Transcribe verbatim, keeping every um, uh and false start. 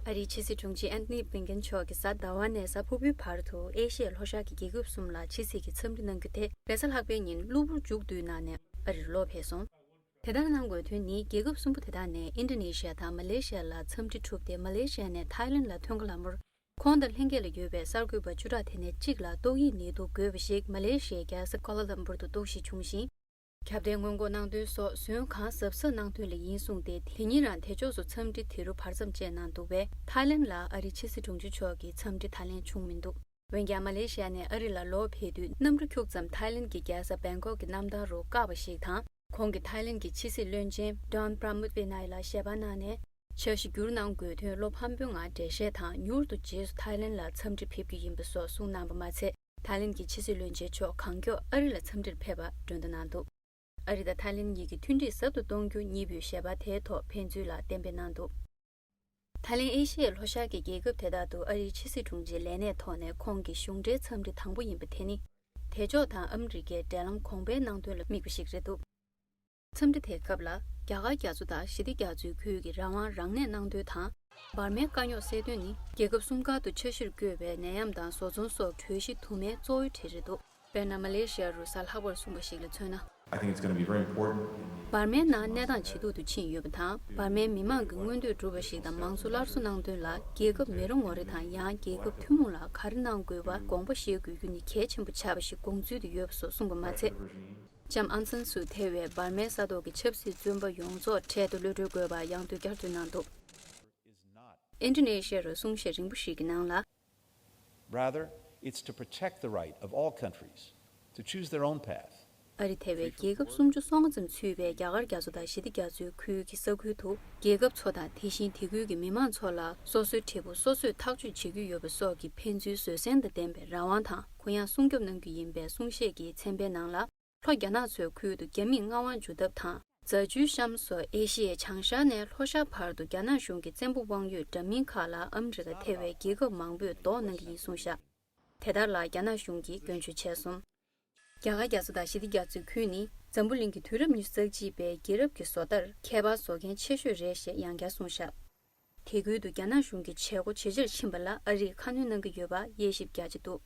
ཨ་རིའི་ཕྱི་སྲིད་དྲུང་ཆེ་ཨན་ཐོ་ནི་བྷིན་ཀེན་མཆོག་གིས་གཟའ་ཟླ་བ་ནས་གཟའ་ཕུར་བུའི་བར་དུ་ཨེ་ཤི་ཡའི་ལྷོ་ཤར་གྱི་རྒྱལ་ཁབ་གསུམ་ལ་ཕྱི་སྲིད་ཀྱི་འཚམས་འདྲི་གནང་རྒྱུ་དེ་རེས་གཟའ་ལྷག་པའི་ཉིན་གློ་བུར་མཇུག་བསྡུས་གནང་ནས་ཨ་རིར་ལོག་ཕེབས་སོང་། དེ་ལྟར་གནང་དགོས་དོན་ནི། རྒྱལ་ཁབ་གསུམ་པོ་དེ་དག་ནས་ཨིན་ཌོ་ནེ་ཤི་ཡ་དང་མ་ལེ་ཤི་ཡ་ལ་འཚམས་འདྲི་གྲུབ་སྟེ། མ་ལེ་ཤི་ཡ་ནས་ཐའི་ལེན་ལ་ཐོན་སྐབས་ལ་མོར་ཁོང་དང་ལྷན་རྒྱས་ལ་ཡོད་པའི་གསར་འགོད་པ་བཅུ་ཕྲག་དེ་ནས་གཅིག་ལ་ཏོག་དབྱིབས་ནད་དུག་འགོས་པ་ཞིག་མ་ལེ་ཤི་ཡའི་རྒྱལ་ས་ཀོ་ལ་ལམ་པུར་དུ་གཏོགས་གཤིས་བྱུང་ཞིང་། ཁྱབ་གདལ་སྔོན་འགོག་གནང་དོན་སོགས་ཟོན་གང་གཟབ་གཟབ་གནང་དོན་ལ་ཡིན་གསུངས་ཏེ། དེ་ཉིན་རང་དེ་ཕྱོགས་སུ་འཚམས་འདྲི་དེ་རུ་བར་མཚམས་བཅད་གནང་འདུག་པས། ཐའི་ལེན་ལ་ཨ་རིའི་ཕྱི་སྲིད་དྲུང་ཆེ་མཆོག་གི་འཚམས་འདྲི་ད་ལན་བྱུང་མི་འདུག་འོན་ཀྱང་། མ་ལེ་ཤི་ཡ་ནས་ཨ་རི་ལ་ལོག་ཕེབས་དུས། གནམ་གྲུ་འཁྱུག་ཙམ་ཐའི་ལེན་གྱི་རྒྱལ་ས་བེང་ཀོག་གི་གནམ་ཐང་རུ་བཀག་པ་ཞིག་དང་། ཁོང་གིས་ཐའི་ལེན་གྱི་ཕྱི་སྲིད་བློན་ཆེན་Don Pramudwinai ལ་ཞལ་པར་གནང་ནས། འཆར་གཞི་བསྒྱུར་གནང་དགོས་དོན་བློ་ཕམ་པོའི་ངང་འགྲེལ་བཤད་དང་། མྱུར་དུ་རྗེས་སུ་ཐའི་ལེན་ལ་འཚམས་འདྲི་ཕེབས་རྒྱུ་ཡིན་པ་སོགས་གསུངས་གནང་བ་མ་ཚད། ཐའི་ལེན་གྱི་ཕྱི་སྲིད་བློན་ཆེན་མཆོག་གང་མགྱོགས་ཨ་རི་ལ་འཚམས་འདྲིར་ཕེབས་པར་མགྲོན་བརྡ་གནང་འདུག་ཨ་རི་དང་ཐའི་ལེན་གཉིས་ཀྱི་མཐུན་སྒྲིལ་ཟབ་ཏུ་གཏོང་རྒྱུ་གཉིས་པོའི་ཞལ་པར་དེའི་ཐོག་ཕན་ཚུན་ལ་གཏན་འབེབས་གནང་འདུག་ཐའི་ལེན་ཨེ་ཤི་ཡའི་ལྷོ་ཤར་གྱི་རྒྱལ་ཁབ་དེ་དག་ཏུ་ཨ་རིའི་ཕྱི་སྲིད་དྲུང་ཆེའི་ལས་གནས་ཐོག་ནས་ཁོང་གི་གཞུང་འབྲེལ་འཚམས་འདྲི་དང་པོ་ཡིན་པ་དེ་ནི། དེ་ཕྱོགས་དང་ཨ་མི་རི་ཀའི་འབྲེལ་ལམ་གོང་འཕེལ་གནང་དོན་ལ་དམིགས་པ་ཞིག་རེད་འདུག་འཚམས་འདྲི་དེའི་སྐབས་ལ། རྒྱ་གར་རྒྱ་མཚོ་དང་ཞི་བདེ་རྒྱ་མཚོའི་ཁུལ་གྱི་རང་དབང་རང་གནས་གནང་དོན་དང་། འབར་མའི་དཀའ་རྙོག་སེལ་དོན་ནི། རྒྱལ་ཁབ་གསུམ་ཀ་ཏུ་འཆར་གཞིར་བཀོད་པའི་ནད་ཡམས་དང་བཟོ་ཚོང་སོགས་གྲོས་གཞི་དུ་མའི་གཙོ་བོའི་གྲས་རེད་འདུག་དཔེར་ན། མ་ལེ་ཤི་ཡ་རུ་གཟའ་ལྷག་པར་གསུངས་པ་ཞིག་ལ་མཚོན་ན། I think it's going to be very important. འབར་མའི་ནང་གནས་སྟངས་ཇེ་སྡུག་ཏུ་ཕྱིན་ཡོད་པ་དང་། འབར་མའི་མི་མང་གི་མངོན་འདོད་བསྒྲུབ་པ་ཞིག་དང་། མང་གཙོ་སླར་གསོ་གནང་དོན་ལ། རྒྱལ་ཁབ་མི་རེ་ངོ་རེ་དང་། ཡང་རྒྱལ་ཁབ་ཐུན་མོང་ལ་ག་རེ་གནང་དགོས་པར་དགོངས་པ་བཞེས་དགོས་རྒྱུ་ནི་གལ་ཆེན་པོ་ཆགས་པ་ཞིག་དགོངས་ཚུལ་དུ་ཡོད་པ་སོགས་གསུངས་པ་མ་ཚད། ལྕམ་ཨང་སན་སུ་ཐེ་བའི་འབར་མའི་ས་ཐོག་གི་ཆབ་སྲིད་བཙོན་པ་ཡོངས་རྫོགས་འཕྲལ་དུ་གློད་གྲོལ་དགོས་པར་ཡང་བསྐྱར་བསྐྱར་བརྗོད་གནང་འདུག་ཨིན་ཌོ་ནེ་ཤི་ཡ་རུ་གསུང་བཤད་རིང་པོ་ཞིག་གི་ནང་ལ། Rather, it's to protect the right of all countries to choose their own path. ཨ་རི་ཐེ་བའི་རྒྱལ་ཁབ་སུམ་ཅུ་སོ་ལྔ་ཙམ་ཚུད་པའི་རྒྱ་གར་རྒྱ་མཚོ་དང་ཞི་བདེ་རྒྱ་མཚོའི་ཁུལ་གྱི་ས་ཁུལ་དུ། རྒྱལ་ཁབ་ཚོ་དང་དེ་བཞིན་དེ་ཁུལ་གྱི་མི་མང་ཚོ་ལ་སོ་སོའི་འབྲས་བུ་སོ་སོས་ཐག་གཅོད་བྱེད་རྒྱུ་ཡོད་པ་སོགས་ཀྱི་ཕན་ཚུན་བཟོད་བསྲན་དང་ལྡན་པའི་རང་དབང་དང་གུ་ཡངས་སྲུང་སྐྱོབ་གནང་རྒྱུ་ཡིན་པའི་གསུང་བཤད་ཀྱི་ཚན་པའི་ནང་ལ། ལྷོ་རྒྱ་ནག་མཚོའི་ཁུལ་དུ་རྒྱ་མིས་མངའ་དབང་འཇུ་ཐབས་དང་། རྫ་ཆུའི་གཤམ་སོགས་ཨེ་ཤི་ཡའི་བྱང་ཤར་ནས་ལྷོ་ཤར་བར་དུ་རྒྱ་ནག་གཞུང་གི་བཙན་པོ་དབང་ཡོད་འདྲ་མིན་ཁག་ལ་ཨ་མི་རི་ཀ་ཐེ་བའི་རྒྱལ་ཁབ་མང་པོས་རྡོག་གནང་གི་ཡིན་གསུངས་བཞག་དེ་ལྟར་ལ་རྒྱ་ནག་གཞུང་གིས་སྐྱོན་བརྗོད་བྱས་སོང་། རྒྱ་གར་རྒྱ་མཚོ་དང་ཞི་བདེ་རྒྱ་མཚོའི་ཁུལ་ནི་འཛམ་བུ་གླིང་གི་དུས་རབས་ཉི་ཤུ་རྩ་གཅིག་པའི་རྒྱལ་རབས་ཀྱི་བཟོ་ལྟར་ཁྱད་པར་བཟོ་མཁན་ཆེ་ཤོས་རེད་ཞེས་ཡང་བསྐྱར་གསུངས་བཞག་དེ་ཁུལ་དུ་རྒྱ་ནག་གཞུང་གི་བྱེད་སྒོ་ཇེ་ཆེར་ཕྱིན་པ་ལ་ཨ་རིས་ཁ་སྣོན་གནང་གི་ཡོད་པ་དབྱེ་ཞིབ་རྒྱག་ཅིག་འདུག